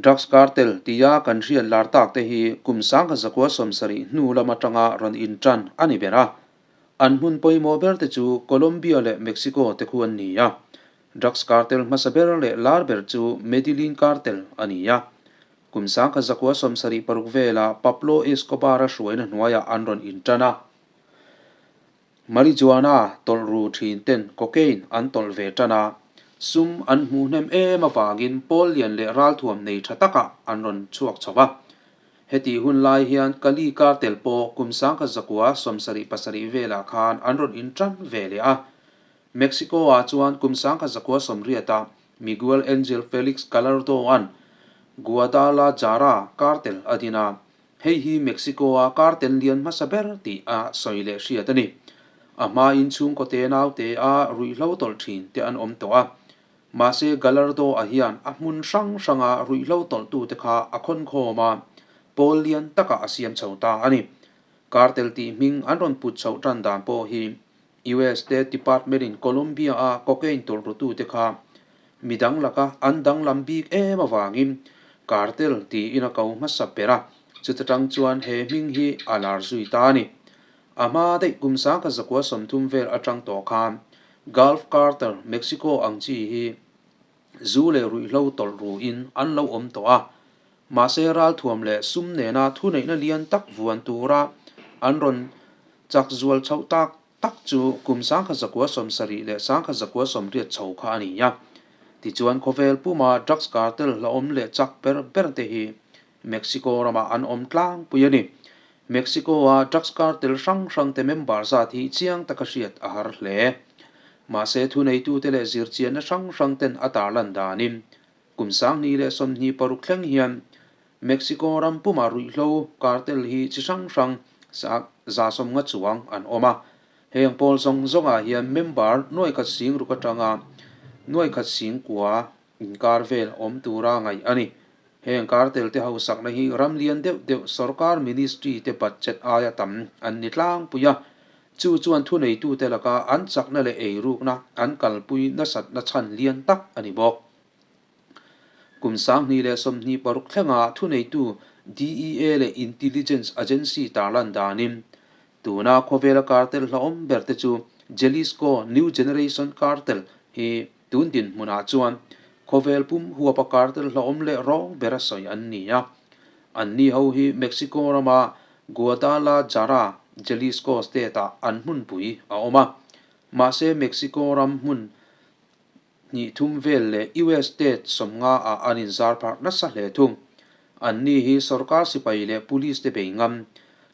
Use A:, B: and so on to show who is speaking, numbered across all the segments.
A: Drugs cartel tia kan hriat lar tak te hi kum 1970 hnu lam atanga rawn intan a ni ber a. An hmun pawimawh ber te chu Colombia leh Mexico te khu an ni a. Drugs cartel hmasa ber leh lar ber chu Medellin cartel a ni a. Kum 1976 velah Pablo Escobar-a hruaina hnuaiah an rawn intan a. Marijuana tawlh ru thin ten cocaine an tawlh ve tan a, sum an hmuh hnem em avangin pawl lian leh ralthuam nei tha takah an rawn chhuak chho va. Hetih hun lai hian Kali cartel pawh kum 1977 velah khan an rawn intan ve leh a. Mexico-ah chuan kum 1980-ah Miguel Angel Felix Gallardo-a'n Guadalajara cartel a din a, Hei hi Mexico-a cartel lian hmasa ber tih a sawi leh hriat a ni. A hmain chhungkaw te naute a ruihhlo tawlh thin te an awm tawh a. Mahse Gallardo-a hian a hmun hrang hranga ruihhlo tawlhtute kha a khawnkhawm a, pawl lian takah a siam chho ta a ni. Cartel tih hming an rawn put chhoh tan dan pawh hi US State Department-in Colombia-a cocaine tawlhrutute kha midang laka an danglam bik em avangin cartel tiin a ko hmasa ber a, chuta tang chuan he hming hi a lar zui ta a ni. A hma daih kum 1930 vel atang tawh khan Gulf Cartel, Mexico ang chi hi zu leh ruihhlo tawlh ruin an lo awm tawh a, mahse ralthuam leh sum nena thuneihna lian tak vuan tura an rawn chak zual chhoh tak tak chu kum 1970 leh 1980 chho kha a ni a. Tichuan khawvel puma drugs cartel hlauhawm leh chak ber ber te hi Mexico ramah an awm tlangpui a ni. Mexico-a drugs cartel hrang hrang te member zat hi chiang taka hriat a har hle. Mahse thuneitute leh zirchianna hrang hrang ten a tarlan danin kum 2026 thleng hian Mexico ram puma ruihhlo cartel hi chi hrang hrang 150 chuang an awm a. Heng pawl zawng zawngah hian member nuaikhat sing ruk atanga nuaikhat sing kua inkar vel awm tura ngaih a ni. Heng cartel te hausakna hi ram lian deuh deuh sorkar ministry te budget aia tam an ni tlangpui a, chu chuan thuneitute laka an chakna leh eirukna an kalpui nasatna chhan lian tak a ni bawk. Kum 2026 thlenga thuneitu DEA leh Intelligence Agency tarlan danin tuna khawvela cartel hlauhawm ber te chu Jalisco New Generation Cartel hi Tun dinhmunah chuan khawvel pum huapa cartel hlauhawm leh rawng bera sawi an ni a. Anni ho hi Mexico rama Guadalajara, Jalisco state-ah an hmunpui a awm a. Mahse Mexico ram hmun hnih thum vel leh US state 50-ah an inzar pharh nasa hle thung. Anni hi sorkar sipai leh police te bei ngam,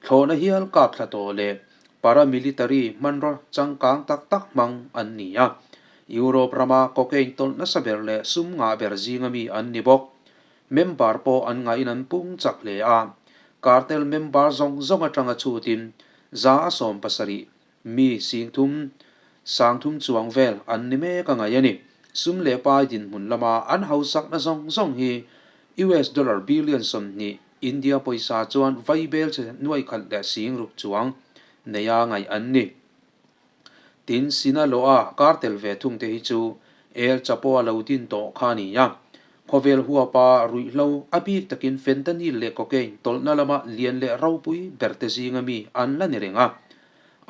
A: thlawhna hial kap thla tawh leh paramilitary hmanraw changkang tak tak hmang an ni a. Europe rama cocaine tawlh nasa ber leh sum ngah ber zinga mi an ni bawk. Member pawh an ngahin an pung chak hle a. Cartel member zawng zawng atanga chhutin 170 mi singthum sangthum chuang vel an ni mek a ngaih a ni. Sum leh pai dinhmun lama an hausakna zawng zawng hi US dollar billion 20 India pawisa chuan vaibel che nuai khat leh sing ruk chuang neia ngaih an ni. Tin, Sinaloa cartel ve thung te hi chu El Chapo a lo din tawh kha a ni a. Khawvel huapa ruihhlo a bik takin fentanyl leh cocaine tawlhna lama lian leh ropui ber te zinga mi an la ni reng a.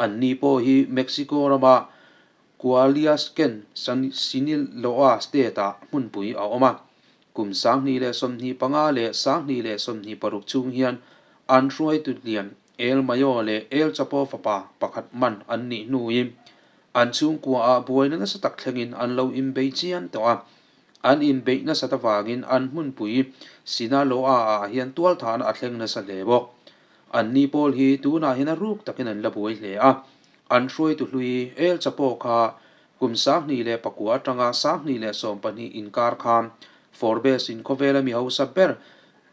A: Anni pawh hi Mexico rama Cualiasken Sinaloa state-ah hmunpui a awm a. Kum 2025 leh 2026 chhung hian an hruaitu lian El Mayo leh El Chapo fapa pakhat man an nih hnuin an chhungkuaah buaina nasa tak thlengin an lo inbei chiam tawh a. An inbeih nasat avangin an hmunpui Sinaloa-ah hian tualthahna a thleng nasa hle bawk. Anni pawl hi tunah hian a ruk takin an la buai hle a. An hruaitu hlui El Chapo kha kum 2009 atanga 2012 inkar khan Forbes in khawvela mi hausa ber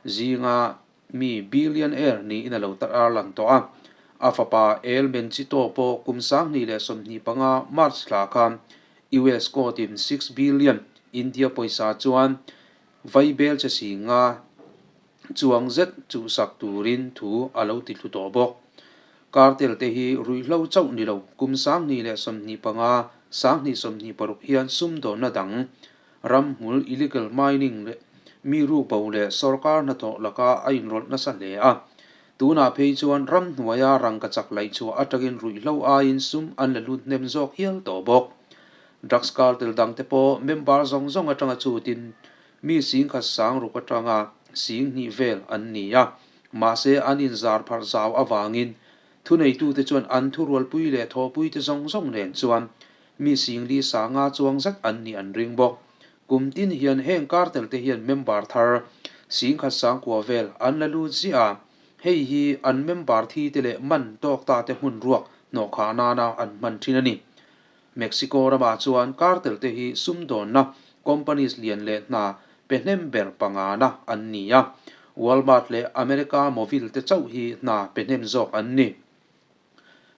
A: zinga mi billionaire niin a lo tar lang tawh a. A fapa El Menchito pawh kum 2025 March thla khan US court-in 6 billion India pawisa chuan vaibel che si nga chuang zet chuhsak turin thu a lo ti thlu tawh bawk. Cartel te hi ruihhlo chauh ni lo kum 2025 2026 hian sumdawnna dang ramhmul illegal mining leh. mi rukbo leh sorkar hnathawh lakah a inrawlh nasa hle a. Tunah phei chuan ramhnuaia rangkachak laihchhuah atangin ruihhlo aiin sum an la lut hnem zawk hial tawh bawk. Drugs cartel dangte pawh member zawng zawng atanga chutin mi singkhat sang ruk atanga sing hnih vel an ni a, mahse an inzar pharh zau avangin thuneitute chuan an thurualpui leh thawhpuite zawng zawng nen chuan mi singli sanga chuang zet an nih an ring bawk. Kum tin hian heng cartel te hian member thar singkhat sangkua vel an la lut ziah a, hei hi an member thi te leh man tawk ta te hmun ruak hnawhkhah nana an hman thin a ni. Mexico ramah chuan cartel te hi sumdawnna companies lian leh hna pe hnem ber pangana an ni a, Walmart leh America Movil te chauh hi hna pe hnem zawk an ni.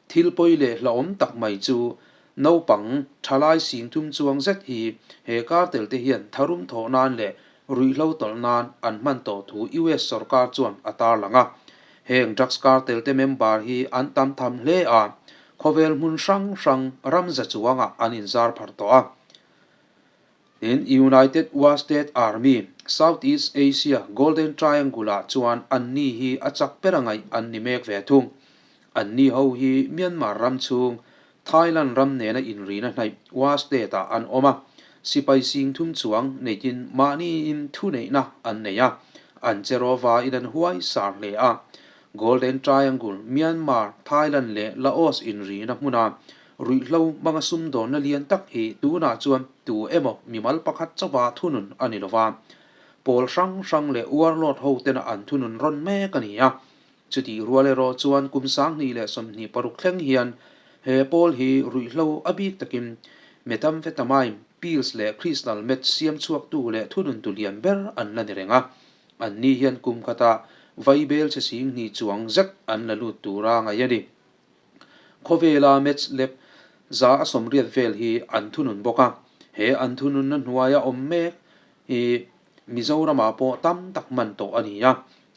A: Thil pawi leh hlauhawm tak mai chu naupang thalai singthum chuang zet hi he cartel te hian tharum thawh nan leh ruihhlo tawlh nan an hman tawh thu US sorkar chuan a tarlang a. Heng drugs cartel te member hi an tam tham hle a, khawvel hmun hrang hrang ramza chuangah an inzar pharh tawh a. Tin, United Wa State Army, South East Asia Golden Triangle-ah chuan anni hi a chak ber a ngaih an ni mek ve thung. Anni ho hi Myanmar ram chhung, Thailand ram nena inrina hnaih Wa State-ah an awm a, sipai sing thum chuang neitin mahniin thuneihna an nei a, an che rawvain an huai sar hle a. Golden Triangle, Myanmar, Thailand leh Laos inrina hmuna Ruihhlo hmanga sumdawnna lian tak hi tunah chuan tu emaw mimal pakhat chauha thunun a ni lova, pawl hrang hrang leh warlord ho tena an thunun rawn mek a ni a. Chutih rual erawh chuan kum 2026 thleng hian he pawl hi ruihhlo a bik takin methamphetamine, pills leh crystal meth siam chhuaktu leh thununtu lian ber an la ni reng a. Anni hian kum khatah vaibel chhe sing hnih chuang zet an la lut tura ngaih a ni. Khawvela Mets lep za a sawmriat vel hi an thunun bawk a, he an thununna hnuaia awm mek hi Mizoramah pawh tam tak man tawh a ni a.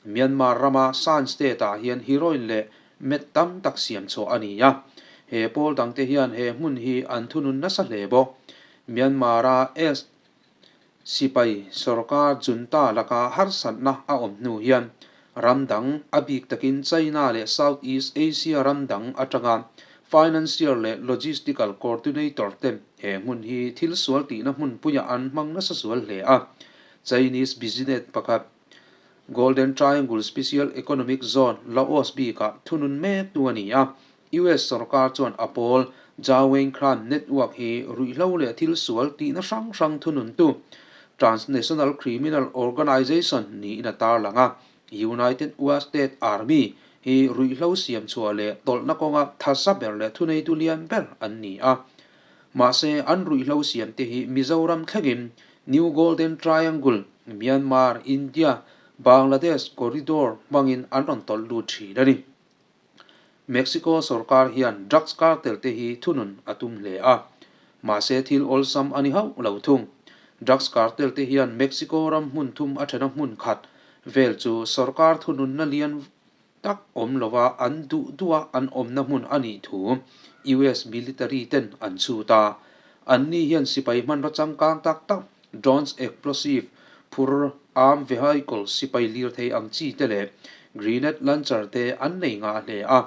A: Myanmar rama Shan State-ah hian heroin leh meth tam tak siam chhuah a ni a, he pawl dangte hian he hmun hi an thunun nasa hle bawk. Myanmar-a Sipai sorkar junta laka harsatna a awm hnu hian ram dang, a bik takin China leh South East Asia ram dang atanga financial leh logistical coordinator te he hmun hi thil sual tihna hmunpuiah an hmang nasa zual hle a. Chinese business pakhat Golden Triangle Special Economic Zone, Laos bikah thunun mektu a ni a. US sorkar chuan a pawl Jaweng Crime Network hi ruihhlo leh thil sual tihna hrang hrang thununtu transnational criminal organization niin a tarlang a. United Wa State Army hi ruihhlo siam chhuah leh tawlhna kawnga thasa ber leh thuneitu lian ber an ni a. Mahse, an ruihhlo siamte hi Mizoram thlengin New Golden Triangle, Myanmar, India, Bangladesh corridor hmangin an rawn tawlh lut thin a ni. Mexico sorkar hian drugs cartel te hi thunun a tum hle a, mahse thil awlsam a ni hauh lo thung. Drugs cartel te hian Mexico ram hmun thum a thena hmun khat vel chu sorkar thununna lian tak awm lova an duh duha an awmna hmun a nih thu US military ten an chhut a. Anni hian sipai hmanraw changkang tak tak Drones explosive phur armed vehicle sipai lirthei ang chi te leh grenade launcher te an nei ngah hle a.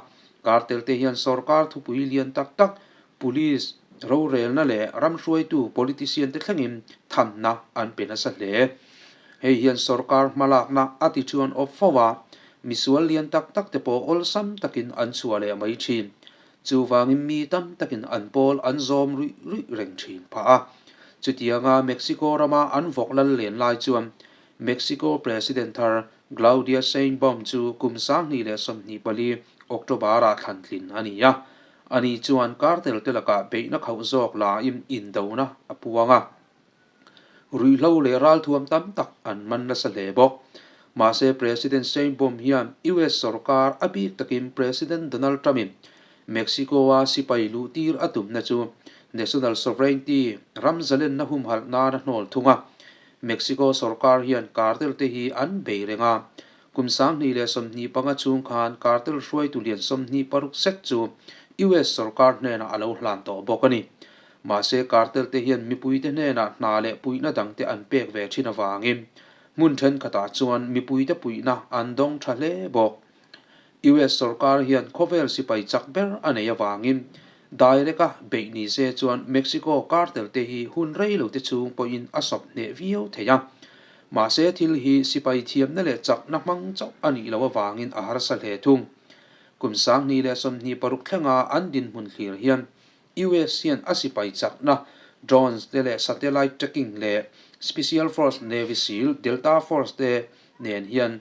A: Cartel te hian sorkar thupui lian tak tak, police, rorelna leh ram hruaitu politician te thlengin thamna an pe nasa hle. Hei hian sorkar hmalakna a ti chuan awp fo a, misual lian tak tak te pawh awlsam takin an chhuah leh mai thin. Chuvangin mi tam takin an pawl an zawm ruih ruih reng thin phah a. Chutianga Mexico rama an vawk lal len lai chuan Mexico President thar Claudia Sheinbaum chu kum 2024 October-ah thlan tlin a ni a. Ani chuan cartel te lakah beihna khauh zawk lain indona a puang a. Ruihhlo leh ralthuam tam tak an man nasa hle bawk. Mahse President Sheinbaum hian US sorkar a bik takin President Donald Trump-in Mexico-a sipai luhtir a tumna chu national sovereignty ram zalenna humhalh nan a hnawl thung a. Mexico sorkar hian cartel te hi an bei reng a. Kum 2025 chhung khan cartel hruaitu lian 26 zet chu US sorkar hnenah a lo hlan tawh bawk a ni. Mahse, cartel te hian mipuite hnenah hna leh puihna dangte an pek ve thin avangin Hmun thenkhatah chuan mipuite puihna an dawng tha hle bawk. US sorkar hian khawvel sipai chak ber a nei avangin direct-a beih ni se chuan Mexico cartel te hi hun rei lo te chhung pawhin a sawp hneh viau thei a. Mahse thil hi sipai thiamna leh chakna hmang chauh a nih loh avangin a harsa hle thung. Kum 2026 thlenga an dinhmun thlir hian US hian a sipai chakna drones te leh satellite tracking leh Special Force Navy Seal, Delta Force te nen hian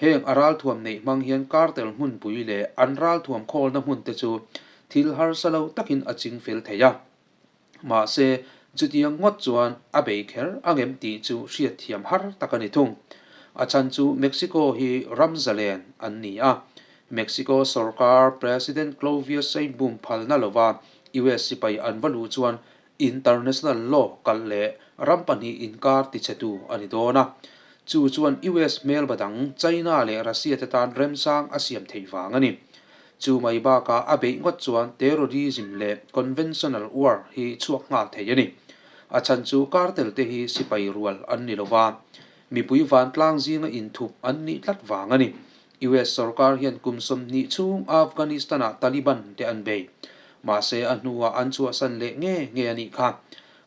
A: heng a ralthuam neih hmang hian cartel hmunpui leh an ralthuam khawlna hmun te chu thil harsa lo takin a ching fel thei a. Mahse, chutiang ngawt chuan a bei kher angem tih chu hriatthiam har tak a ni thung. A chhan chu Mexico hi ram zalen an ni a, Mexico sorkar President Claudia Sheinbaum phalna lova US sipai an va luh chuan international law kalh leh ram pahnih inkar tichhetu a ni dawn a. Chu chuan US hmelba dang China leh Russia te tan remsang a siam theih vang a ni. Chu mai bakah a beih ngawt chuan terrorism leh conventional war hi chhuak nghal thei a ni. A chhan chu cartel te hi sipai rual an ni lova, mipui vantlang zinga inthup an nih tlat vang a ni. US sorkar hian kum 20 chhung Afghanistan-ah Taliban te an bei. Mahse a hnuah an chhuahsan leh nge nge a nih kha.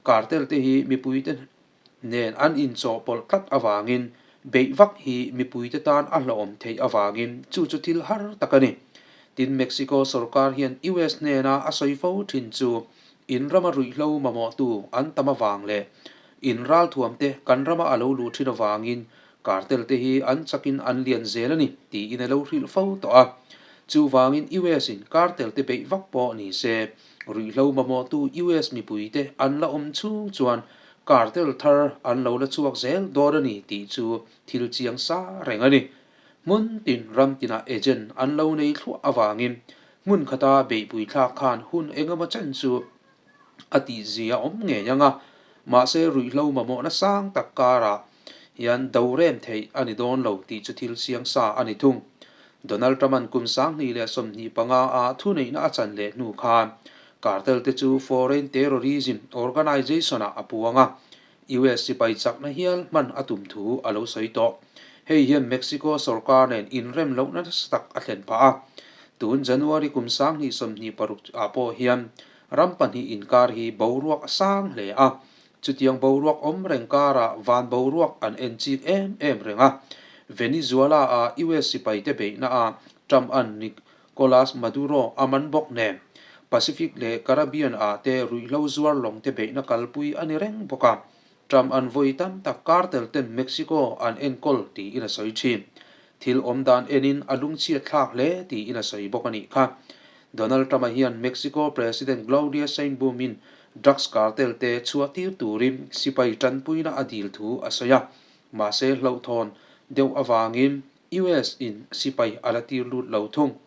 A: Cartel te hi mipuite nen an inchawhpawlh tlat avangin beih vak hi mipuite tan a hlauhawm theih avangin chu chu thil har tak a ni. Tin Mexico sorkar hian US hnena a sawi fo thin chu in rama ruihhlo mamawhtu an tam avang leh in ralthuam te kan rama a lo luh thin avangin Cartel te hi an chakin an lian zel a ni tiin a lo hrilh fo tawh a. Chuvangin US in cartel te beih vak pawh ni se, ruihhlo mamawhtu US mipui te an la awm chhung chuan cartel thar an lo la chhuak zel dawn a ni tih chu thil chiang sa reng a ni. Hmun tin ram tinah agent an lo nei thluah avangin hmun khata beihpui thlak khan hun engemaw chen chu a tihzia awm ngei ang a, mahse ruihhlo mamawhna sang tak karah hian do rem theih a ni dawn lo tih chu thil siang sa a ni thung. Donald Trump-a'n kum 2025 a thuneihna a chan leh hnu khan cartel te chu foreign terrorism organization-ah a puang a, US sipai chakna hial hman a tum thu a lo sawi tawh. Hei hian Mexico sorkar nen inrem lohna nasa tak a thlen phah a. Tun January kum 2026 ah pawh hian ram pahnih inkar hi boruak a sang hle a. Chutiang boruak awm reng karah van boruak an en chik em em reng a. Venezuela-a US sipaite beihna a Trump-a'n Nicolas Maduro a man bawk nen, Pacific leh Caribbean ah te ruihhlo zuar lawng te beihna kalpui a ni reng bawk a. Trump an vawi tam tak cartel ten Mexico an enkawl tiin a sawi thin. Thil awm dan enin a lungchhiat thlak hle tiin a sawi bawk a nih kha. Donald Trump-a hian Mexico President Claudia Sheinbaum-in drugs cartel te chhuah tir turin sipai tanpuina a dil thu a sawi a. Mahse hlauhthawn deuh avangin US in sipai a la tir lut lo thung.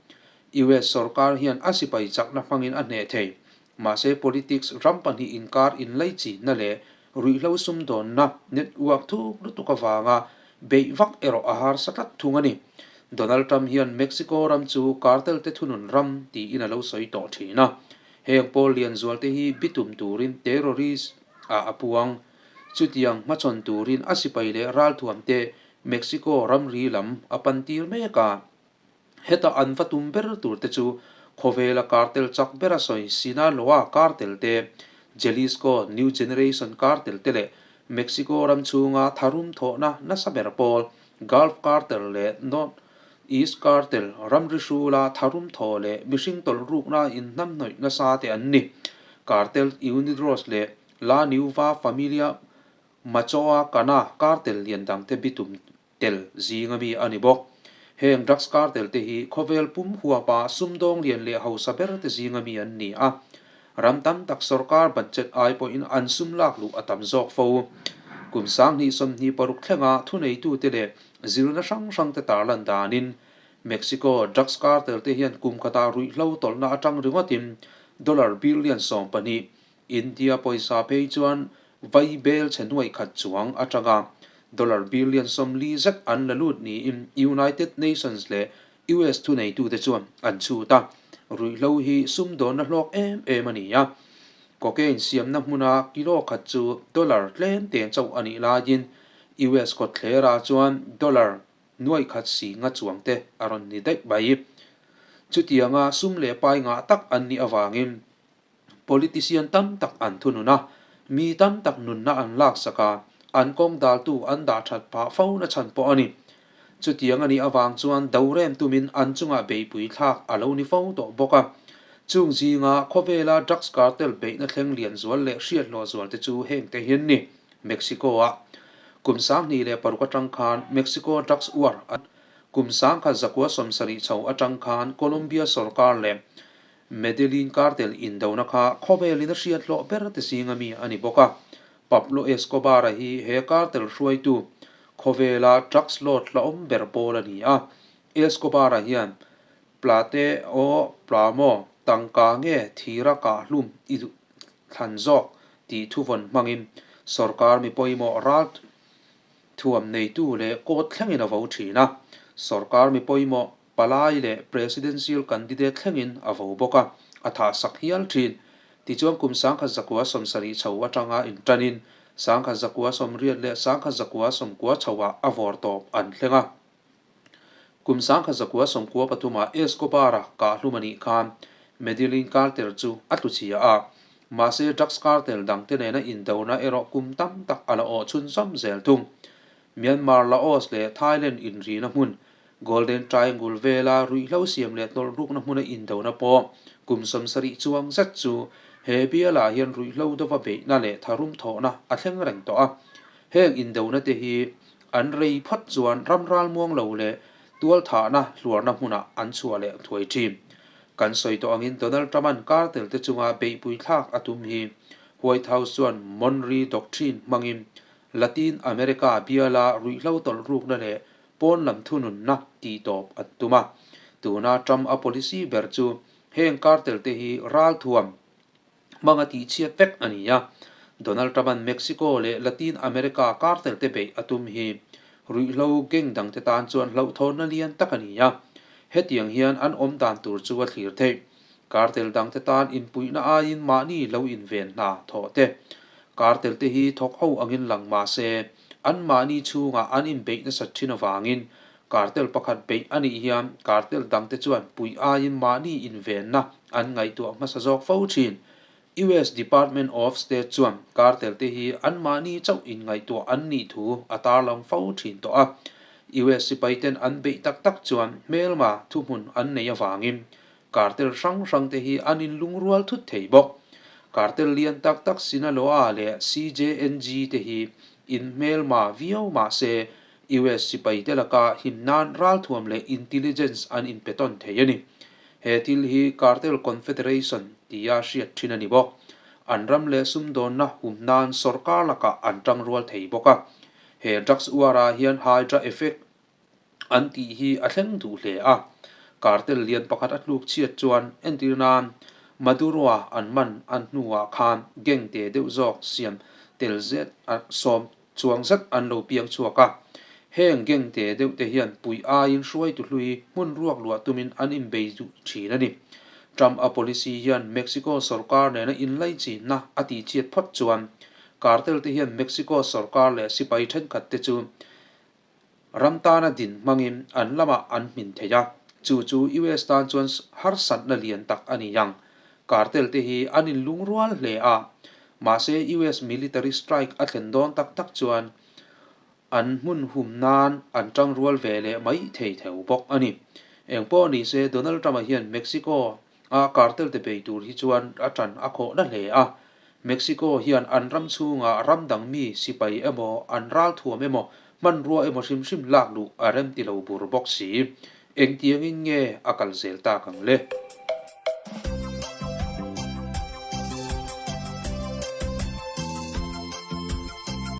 A: US sorkar hian a sipai chakna hmangin a hneh thei. Mahse politics ram pahnih inkar inlaichinna leh ruihhlo sumdawnna network thuk lutuk avanga beih vak erawh a harsa tlat thung a ni. Donald Trump hian Mexico ram chu cartel te thunun ram tiin a lo sawi tawh thin a. Heng pawl lianzual te hi bitum turin terrorist ah a puang. Chutiang hmachhawn turin a sipai leh ralthuam te Mexico ramri lam a pan tir mek a. Heta an va tum ber tur te chu khawvela cartel chak bera sawi Sinaloa cartel te, Jalisco New Generation cartel te leh Mexico ram chhunga tharum thawhna nasa ber pawl Gulf cartel leh North East cartel ramri hrula tharum thawh leh mihring tawlh rukna inhnamhnawih nasa te an ni. Cartel Unidos leh La Nueva Familia Machoa Kana cartel lian dangte bitum tel zinga mi a ni bawk. Heng drugs cartel te hi khawvel pum huapa sumdawng lian leh hausa ber te zinga mi an ni a. Ram tam tak sorkar budget ai pawhin an sum lak luh a tam zawk fo. Kum 2026 thlenga thuneitute leh zirna hrang hrangte tarlan danin Mexico drugs cartel te hian kum khatah ruihhlo tawlhna atang ringawtin dollar billion 12 India pawisa phei chuan vai bel chhe nuaih khat chuang atanga dollar billion 40 zet an la lut niin United Nations leh US thuneitute chuan an chhut a. Ruihhlo hi sumdawnna hlawk em em a ni a. Cocaine siamna hmuna kilo khat chu dollar tlem te chauh a nih laiin US kawtthlerah chuan dollar nuaih khat si nga chuang te a rawn ni daih mai. Chutianga sum leh pai ngah tak an nih avangin Politician tam tak an thunun a, mi tam tak nunna an laksak a, an kawng daltu an dah that phah fo na chhan pawh a ni. Chutiang a nih avang chuan do rem tumin an chungah beihpui thlak a lo ni fo tawh bawk a. Chung zinga khawvela drugs cartel beihna thleng lian zual leh hriathlawh zual te chu heng te hian ni. Mexico-a kum 2006 atang khan Mexico drugs war a kum 1970 chho atang khan Colombia sorkar leh Medellin cartel indona kha khawvelin a hriat hlawh ber te zinga mi a ni bawk a. Pablo Escobar-a hi he cartel hruaitu khawvela drugs lord hlauhawm ber pawl a ni a. Escobar-a hian Plate o Plamo tangka nge thira kah hlum i duh thlan zawk tih thuvawn hmangin sorkar mi pawimawh ral thuam neitu leh court thlengin a vo thin a. Sorkar mi pawimawh Palai leh Presidential candidate thlengin a vo bawk a, a thahsak hial thin. Tichuan kum 1970 chho atanga intanin 1980 leh 1990 chhoah a vawr tawp an thleng a. Kum 1993 ah Escobar-a kahhlum a nih khan Medellin Cartel chu a tlu chhia a, mahse drugs cartel dangte nena indona erawh kum tam tak a la awh chhunzawm zel thung. Myanmar, Laos leh Thailand inrina hmun Golden Triangle vela ruihhlo siam leh tawlhrukna hmuna indona pawh kum 70 chuang zet chu he bialah hian ruihhlo dova beihna leh tharum thawhna a thleng reng tawh a. Heng indona te hi an rei phawt chuan ram ralmuang lo leh tualthahna hluarna hmunah an chhuah leh thuai thin. Kan sawi tawh angin Donald Trump-a'n cartel te chunga beihpui thlak a tum hi White House chuan Monroe Doctrine hmangin Latin America biala ruihhlo tawlhrukna leh pawn lam thununna tih tawp an tum a. Tuna Trump a policy ber chu heng cartel te hi ralthuam hmanga tihchhiat vek a ni a. Donald Trump-a'n Mexico leh Latin America cartel te beih a tum hi ruihhlo gang dangte tan chuan hlauhthawnna lian tak a ni a. Hetiang hian an awm dan tur chu a thlir theih. Cartel dangte tan inpuihna aiin mahni lo inven hna thawh te. Cartel te hi thawk ho angin lang mah se, anmahni chhungah an inbeih nasat thin avangin cartel pakhat beih a nih hian cartel dangte chuan puih aiin mahni invenna an ngaihtuah hmasa zawk fo thin. US Department of State chuan cartel te hi anmahni chauh inngaihtuah an nih thu a tarlang fo thin tawh a. US sipaiten an beih tak tak chuan hmelma thuhmun an neih avangin Cartel hrang hrang te hi an inlungrual thut thei bawk. Cartel lian tak tak Sinaloa leh CJNG te hi inhmelma viau mah se US sipai te laka him nan ralthuam leh intelligence an inpe tawn thei a ni. He thil hi Cartel Confederation tia hriat thin a ni bawk. An ram leh sumdawnna hum nan sorkar lakah an tangrual thei bawk a. He drugs war ah hian Hydra effect an tih hi a thleng duh hle a. Cartel lian pakhat a tluk chhiat chuan entir nan Maduro-a an man an hnuah khan gang te deuh zawk siam tel zet sawm chuang zet an lo piang chhuak a. Heng gang te deuh te hian puih aiin hruaitu hlui hmun ruak luah tumin an inbei duh thin a ni. Trump-a policy hian Mexico sorkar nena inlaichinna a tihchhiat phawt chuan cartel te hian Mexico sorkar leh sipai thenkhat te chu Ram tana din hmangin an lamah an hmin thei a, chu chu US tan chuan harsatna lian tak a ni ang. Cartel te hi an inlungrual hle a, mahse US military strike a thlen dawn tak tak chuan an hmun hum nan an tangrual ve leh mai thei theu bawk a ni. Engpawh ni se Donald Trump-a hian Mexico A cartel te bei tur hi chuan a ṭan a khawh na hle a. Mexico hian an ram chhungah ram dang mi sipai emaw, an ralthuam emaw, hmanrua emaw hrim hrim lak luh a rem ti lo bur bawk si. Engtiangin nge a kal zel tak ang le?